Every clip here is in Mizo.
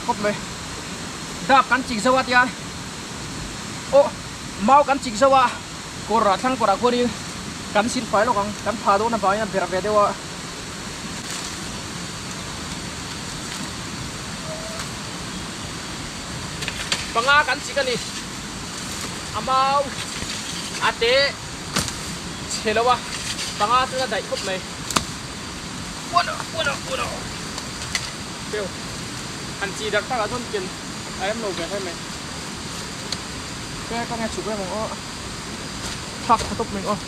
khawp mai. Dap kan chik zo a tia aw mau kan chik zo a kawr ah thlang kawr ah khuanin kan sil fai lawk ang kan phah dawn avangin a ber ve deuh a. Panga kan chik a ni a mau a te chhe lo a panga chuan a daih khawp mai. Han chi darh takah chuan ken a rem lo ve hle mai. Ka nge chhuk reng ang aw. Thlak tha tawp mai aw.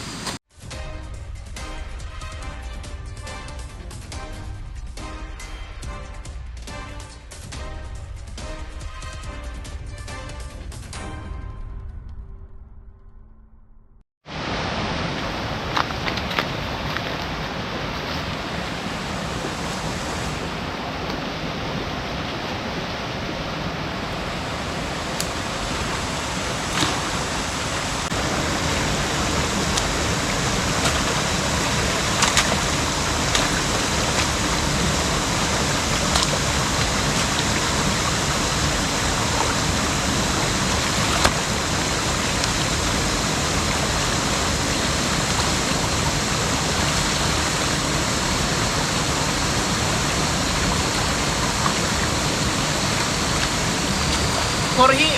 Kawr hi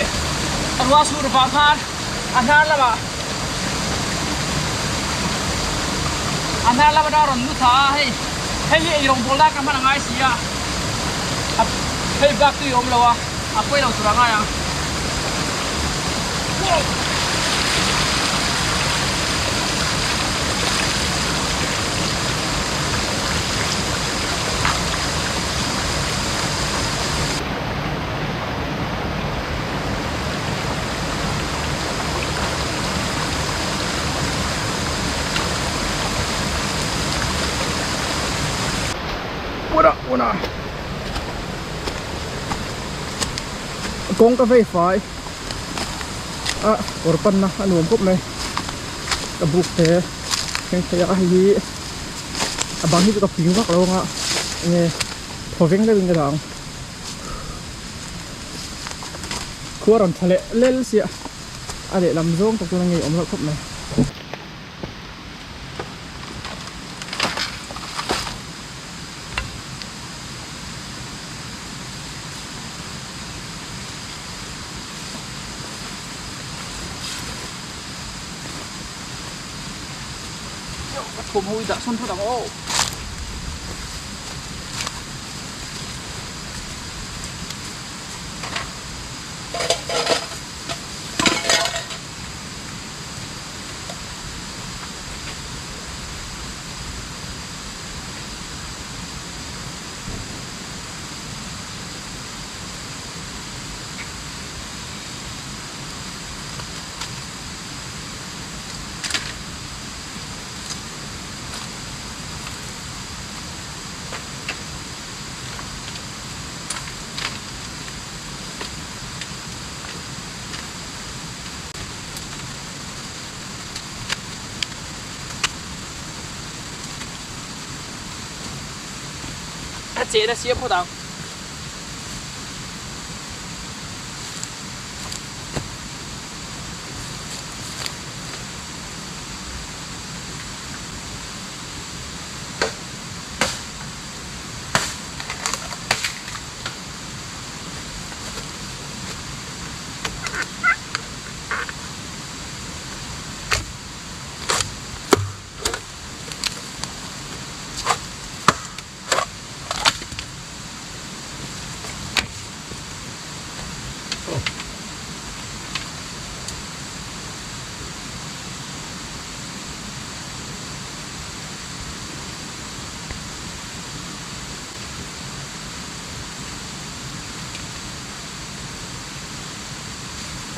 a ruah sur vang khan a hnar lamah a hnar lam atang a rawn lut thla a hei hei hi eirawng bawl nan ka hman a ngai si a hei bak tui a awm lo a a pawi lo tur a ngai ang. Kawng ka vei fai a kawr panna a nuam khawp mai ka buk te thleng thei a hei hi a bang hi chu ka ping vak lo ang a enge thaw veng deuhin ka dah ang khua rawn tha leh lel sia a lehlam zawng tak chuan a ngeiawm loh khawp mai. Ka thawm ho i dah sawn phawt ang aw. A chehna siam phawt ang.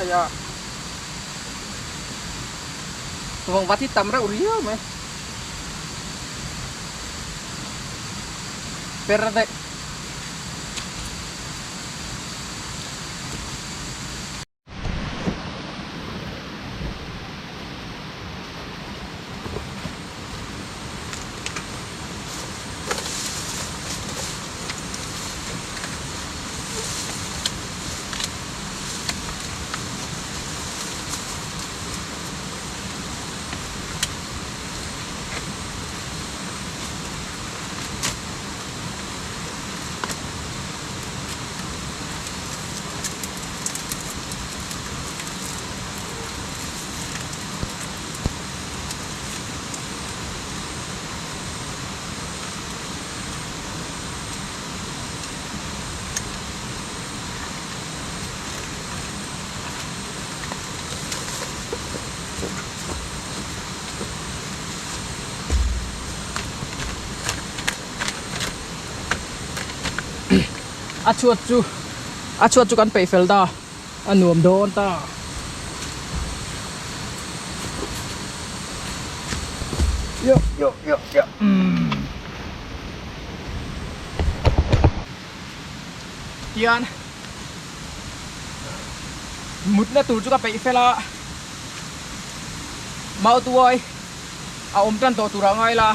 Thei a vawng vat hi tam reuh riau mai per daih. A chhuat chu a chhuat chu kan peih fel ta a nuam dawn ta. Yo yo yo yo umm Tian mutna tur chu ka peih fel a mautuai a awm tan tawh turah ngai la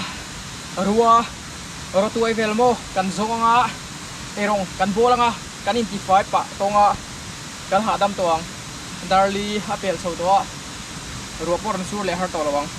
rua rawtuai vel maw kan zawng anga erawng kan bawl anga kan intifai pah tawng a kan hahdam tawh ang darli a pel chho tawh a ruah pawh rawn sur leh har tawh lo ang.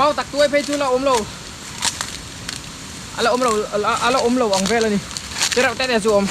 Mau tak tuai phei chu la awm lo a la awm lo a la awm lo ang vel a ni te reuh te te chu a awm.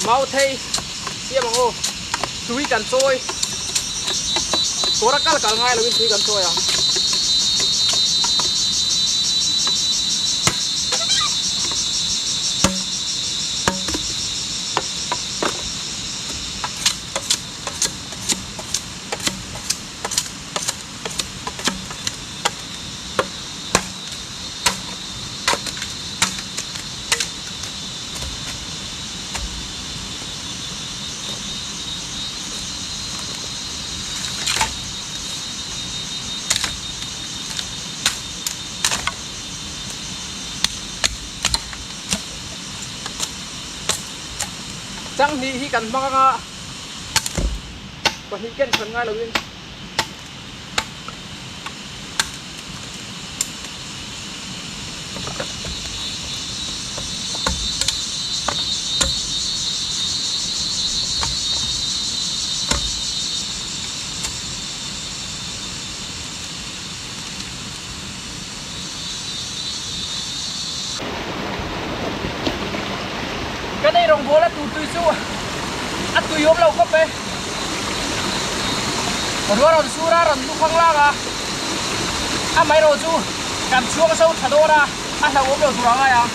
Mau thei siam ang aw tui kan chawi kawr a kal kal ngai lovin tui kan chawi ang. Changhnih hi kan hmang anga pahnih ken hran ngai lovin. Ka nei rawngbawl a tur tui chu a tui awm lo khawp e. Ruah rawn sur a rawn lukhang lak a, amaherawh chu kan chhuang so tha dawn a, a hlauhawm lo tur a ngai ang.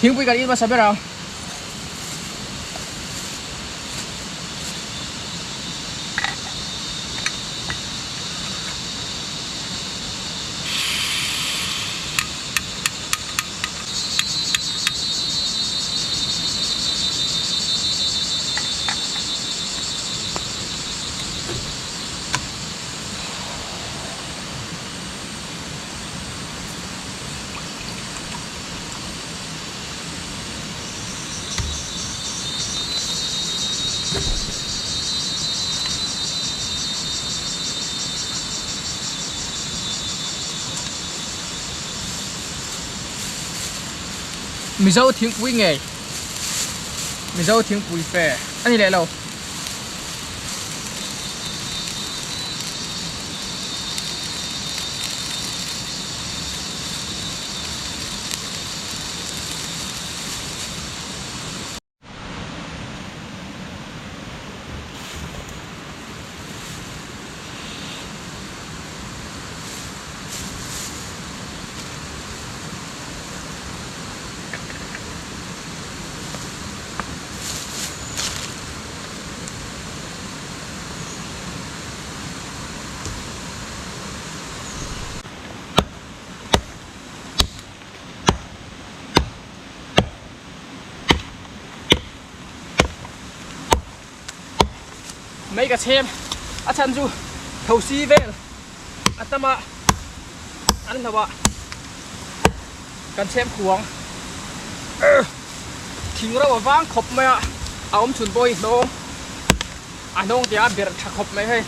Thingpui kan in hmasa ber ang. Mizo thingpui ngei Mizo thingpui fe a ni leh lo. Mei ka chhem a chhan chu thosi vel a tam a an hlo a kan chhem khuang thing ro a vang khawp mai a a awm chhun pawh hi hnawng a hnawng tih a berh tha khawp mai hei.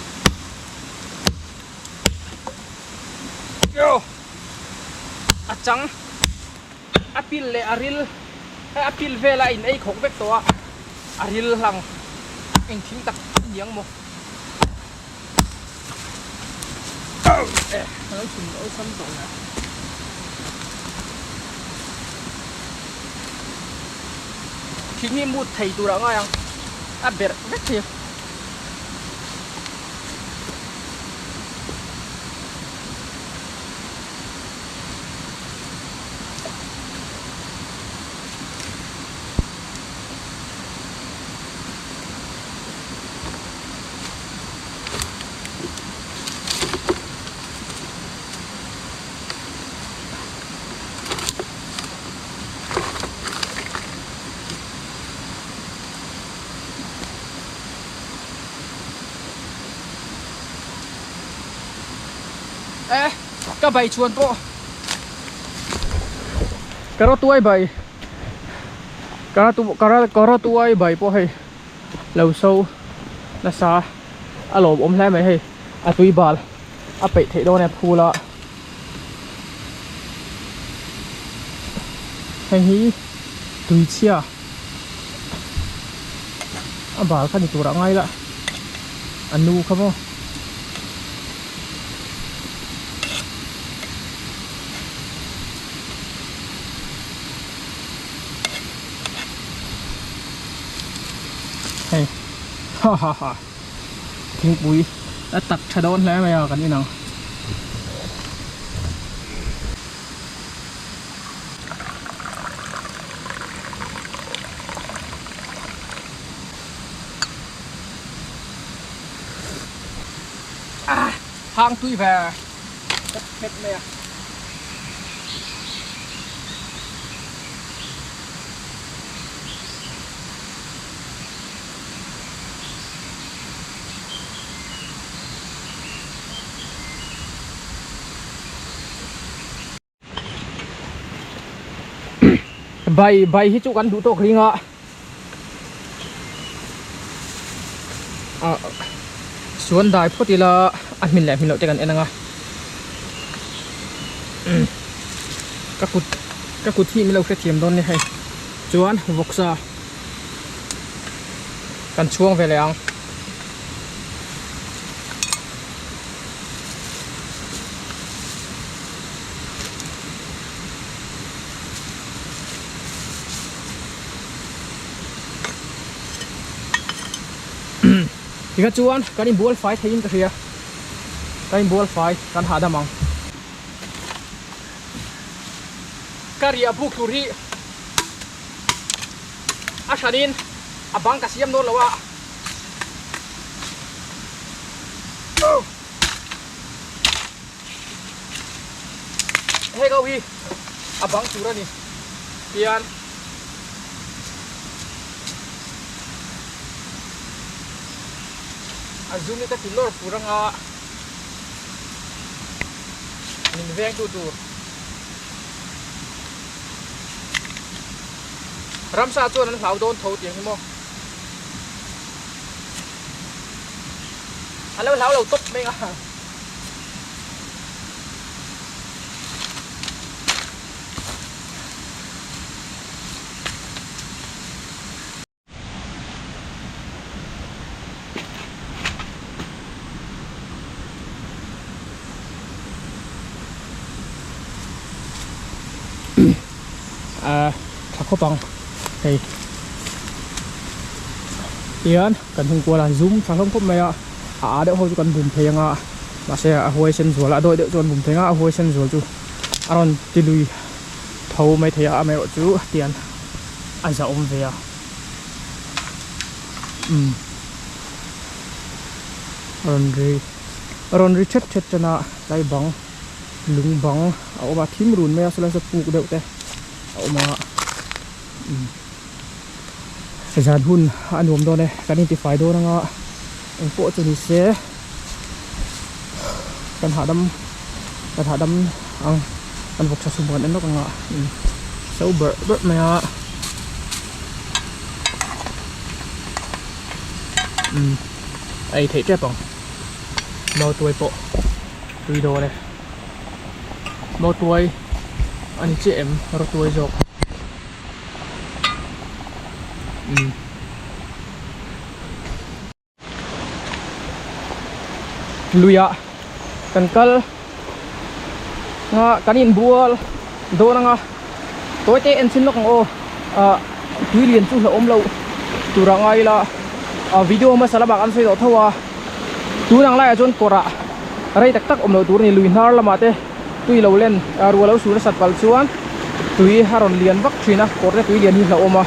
A chang a pil leh a ril hei a pil vel a in ei khawk vek tawh a a ril hlang eng thing tak a ni ang maw ka lo chhun awlsam tawh le thing hi mut thei tur ah ngai ang a berh vek thei a. E ka bai chhuan pawh ka rawtuai bai ka rawtuai bai pawh hei lo so nasa a lawmawm hle mai hei a tui bal a peih theih dawn e phul a hei hi tui chhia. A bal kha ni tur ah ngai la a nu kha maw. Hei ha ha ha thingpui a tak tha dawn hle mai a kan inang. Hang tui ve phet phet mai a. Bai bai hi chu kan duh tawk ring a ah suan dai phawt ila a hmin leh hmin loh te kan en ang a ka kut ka kut hi min lo hrethiam dawn nia hei chuan vawksa kan chhuang ve leh ang. Tikha chuan kan inbual fai theiin ka hria kan inbual fai kan hahdam ang. Ka riah buk tur hi. A hranin a bang ka siam dawn lo a. Heng ho hi a bang tur a ni tian a zum hi ka ti lawr fur anga min veng tu tur ramsa chuan an hlau dawn tho tiang hi maw a lo hlau lo tawp mai a. A tha khawp ang hei tihian kan hung kual a zum tha hlawm khawp mai a a a deuh ho chu kan bum thei ang a mahse a huai sen zual a a dawih deuh chu an bum thei ang a a huai sen zual chu a rawn ti lui tho mai thei a amaherawh chu tihian a zahawm ve a umm a rawn ri a rawn ri thet thet tan a tlai bang lung bang a awm a thim run mai a sawlai saw puk deuh te a awm a umm zan hun a nuam dawn e kan intifai dawn anga engpawh chu ni se kan hahdam kan hahdam ang kan vawksa chhum kan en lawk anga so berh berh mai a umm a ei theih tep ang mautuai pawh tui dawn e mautuai a ni chiah em rawtuai zawk umm. Luiah kan kal nga kan inbual dawn anga tawi te en chhin lawk ang aw ah tui lian chu hlauhawm loh tur ah ngai ila ah video hmasa lamah kan sawi tawh tho a tun ang laiah chuan kawrah rei tak tak awm loh tur a ni lui hnar lamah te tui lo len ah ruah lo sur nasat palh chuan tui a rawn lian vak thin a kawr te tui lian hi hlauhawm a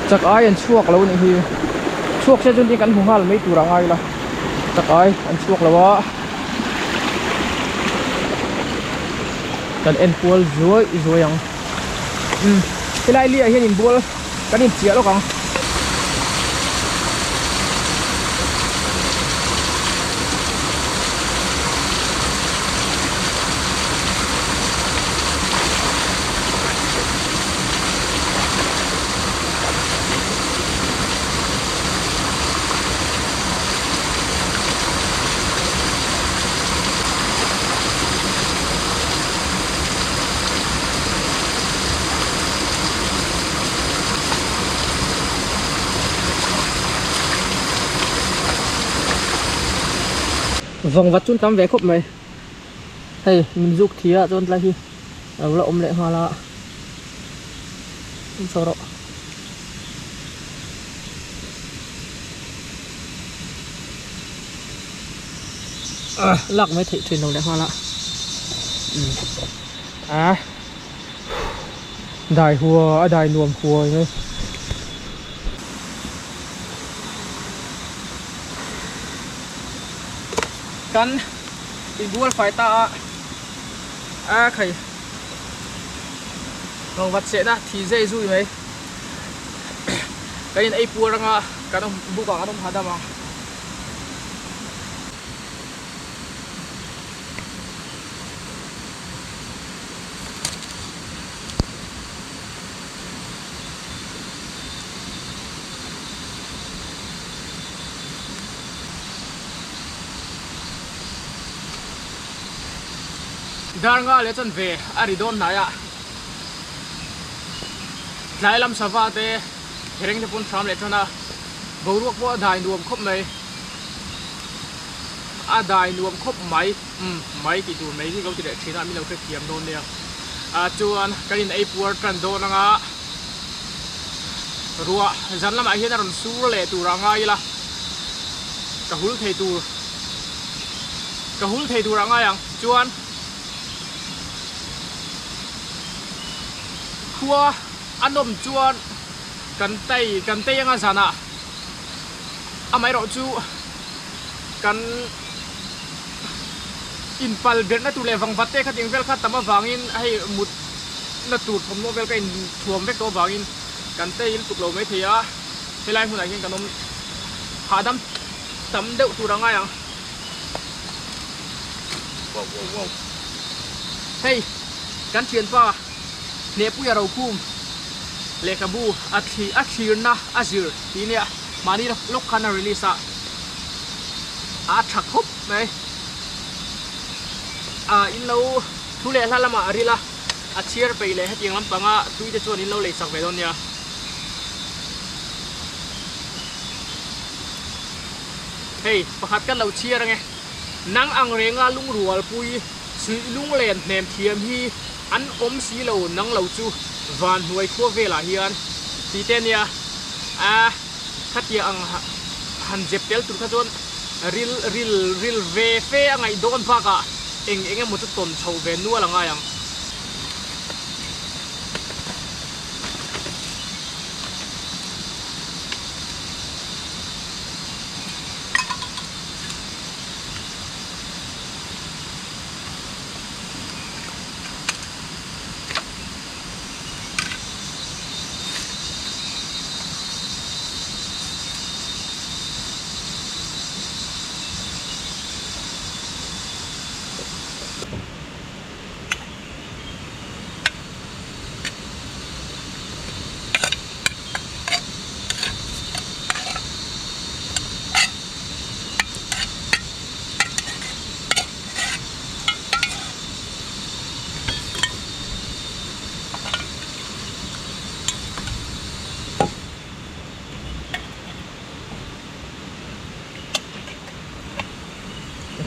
chak ai an chhuak lo nih hi chhuak se chuan tin kan hmu nghal mai tur ah ngai ila chak ai an chhuak lo a kan en kual zuai zuai ang umm helai liah hian inbual kan inchiah lawk ang. Vawng vat chu tam ve khawp mai hei min zuk thi ah chuan tlai hi a lo la awm leh nghal a chho rawh. Lak mai theih thin lo leh nghal a a dai hua a dai nuam huai mai. Kan inbual fai ta a a khai vangvat sehna thi zei zui mai kan in ei puar anga kan awm buk ah kan awm hahdam ang. Dar nga leh chuan ve a ri dawn hnai a, tlai lam sava te hereng te pawn hram leh tan a, boruak pawh a dai nuam khawp mai. A dai nuam khawp mai umm mai tih tur mai hi ka lo ti leh thin a min lo hrethiam dawn nia ah chuan kan in ei puar tan dawn anga ruah zan lamah hian a rawn sur leh tur a ngai ila ka hul thei tur ka hul thei tur a ngai ang chuan khua a nawm chuan. Kan tei kan tei anga zanah amaherawhchu kan inpal berhna tur leh vangvat te kha ting vel kha tam avangin hei mut na tur thawmhnaw vel ka inthuam vek tawh avangin kan tei lutuk lo maithei a, helai hmunah hian kan awm hahdam tam deuh tur a ngai ang. Wow wow wow hei kan thianpa Hnehpuia Rokhum lehkhabu a thli a thlirna a zir tih nia mahni lawk khan a release a a tha khawp mai a in lo thu leh hla lamah a ril a a chhiar peih leh hetiang lampanga tui te chuan in lo lei sak ve dawn nia. Hei pakhat kan lo chhiar ange nang ang renga lungrualpui suih lunglen hnem thiam hi an awm si lo nang lo chu van hnuai khua velah hian tih te ania a khatia ang han zep tel tur kha chuan ril ril ril ve fe a ngaih dawn bakah eng eng emaw chu tawn chhoh ve nual a ngai ang.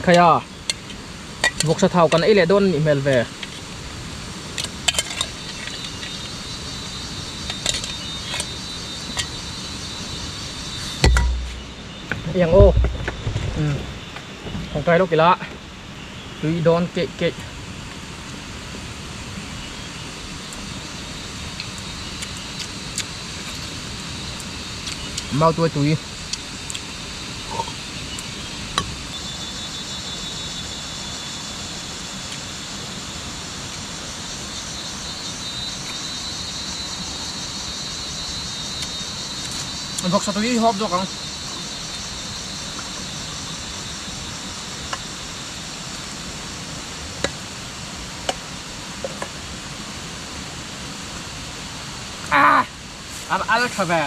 Khaia vawksa thau kan ei leh dawn a nih hmel ve. Eng aw umm tawngtai lawk ila tui dawn keih keih. Mau tuai tui. Vawksa tui hi hawp zawk ang. Ah! A al tha ve.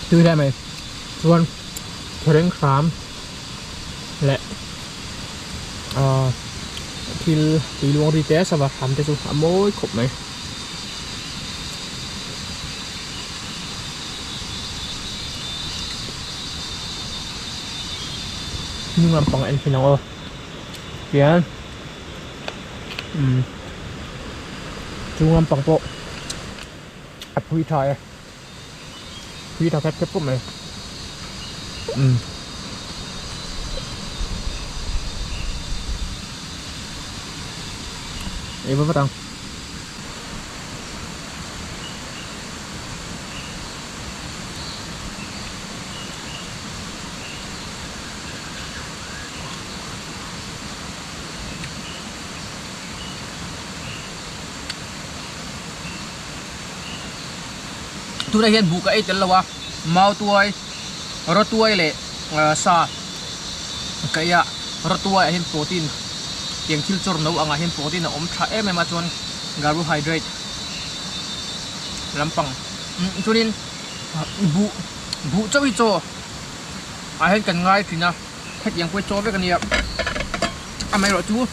Tui hle mai chuan thereng hram leh ahh thil tui luang ri te sava hram te chu a mawi khawp mai. Hnung lampang a en thin ang aw tihian umm chung lampang pawh a phui tha e phui tha khep khep khawp mai umm. Ei va vat ang. Tunah hian buh ka ei tel lo a, mautuai, rawtuai leh sa ka ei a, rawtuai ah hian protein tiang thil chawr no angah hian protein a awm tha em em a chuan carbohydrate lampang chuanin buh buh chauh hi chaw ah hian kan ngai thin a hetiang pawh hi chaw vek a nia amaherawhchu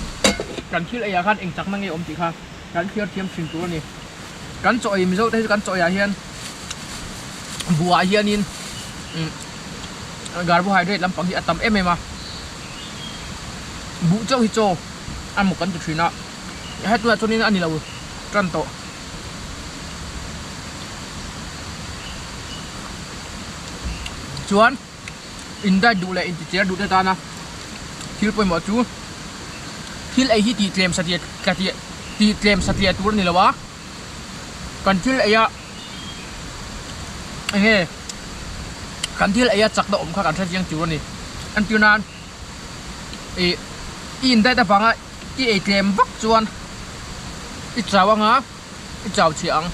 kan thil ei ah khan eng chakna nge awm tih kha kan thliar thiam thin tur a ni. Kan chaw ei Mizo te hi chu kan chaw eiah hian buhah hianin carbohydrate lampang hi a tam em em a, buh chauh hi chaw a maw kan ti thin a, hetlaiah chuanin a ni lo tan tawh. Chuan in diet duh leh intichiar duh te tana thil pawimawh chu thil ei hi tih tlem satliah tlatliah tih tlem satliah tur a ni lo a, kan thil ei a eng nge kan thil ei a chakna awm kha kan hre chiang tur a ni. Entir nan ih i in diet avanga i ei tlem vak chuan i chau anga i chau chhiah ang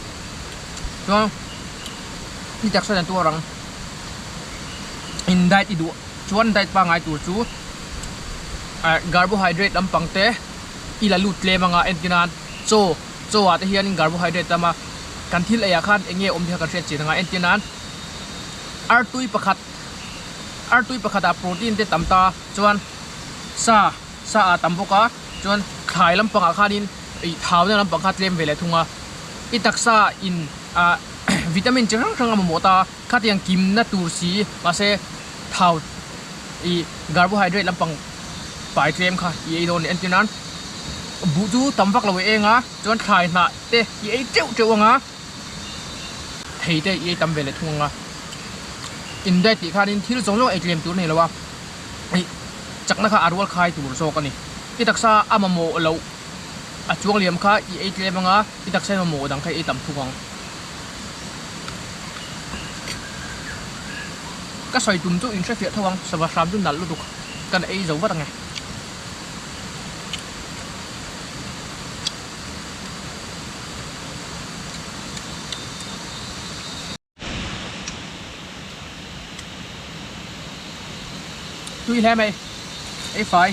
chuan i taksa nen tuar ang in diet i duh chuan diet pangngai tur chu ah carbohydrate lampang te i la lut tlem anga entir nan chaw chaw ah te hianin carbohydrate tam a kan thil ei ah khan eng nge awm tih kha kan hriat chian anga entir nan artui pakhat artui pakhat ah protein te tam ta chuan sa sa ah tam bawk a chuan thlai lampang ah khanin ih thau na lampang kha tlem ve leh thung a i taksa in ah vitamin chi hrang hrang a mamawh ta khatiang kim na tur si mahse thau ih carbohydrate lampang pai tlem kha i ei dawn a ni entir nan buh chu tam vak lo i eng a chuan thlai hnah te i ei teuh teuh ang a thei te i ei tam ve leh thung ang a in diet tih khanin thil zawng zawng ei tlem tur a ni lo a ih chakna kha a rual khai tur zawk a ni i taksa a mamawh loh a chuang liam kha i ei tlem anga i taksa in mamawh dang kha i ei tam thung ang. Ka sawi tum chu in hrefiah tho ang sava hram chu nalh lutuk kan ei zo vat ange. Tui hle mai ei fai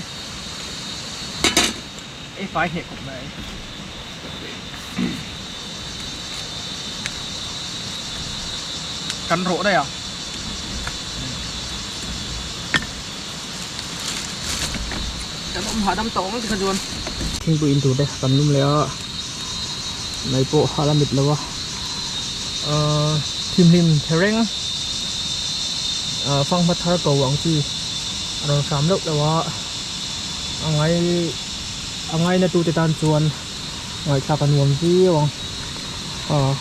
ei fai hneh khawp mai. Kan rawh daih ang. Kan awm hahdam tawh ang tikha chuan. Thingpui in tur te kan lum leh a mai pawh a la mit lo a ahh thimhlim thereng ahh fanghma thar ko ang chi a rawn hram loh loh a a ngai a ngaina tute tan chuan ngaihthlak a nuam viau ang aw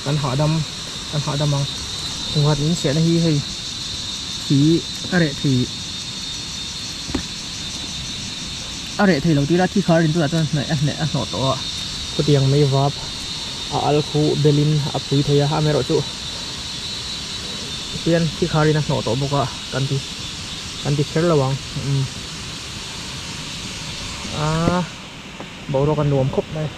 kan hahdam kan hahdam ang kunghat in chhiahna hi hei thi a reh thei a reh thei lo tih ila thi khar in tunah chuan hnaih a hneh a hnawh tawh a khawtiang mai vap a al khu belin a pui thei a amaherawhchu hian thi khar in a hnawh tawh bawk a kan ti kan ti kher lo ang umm. Aaa boruak a nuam khawp mai.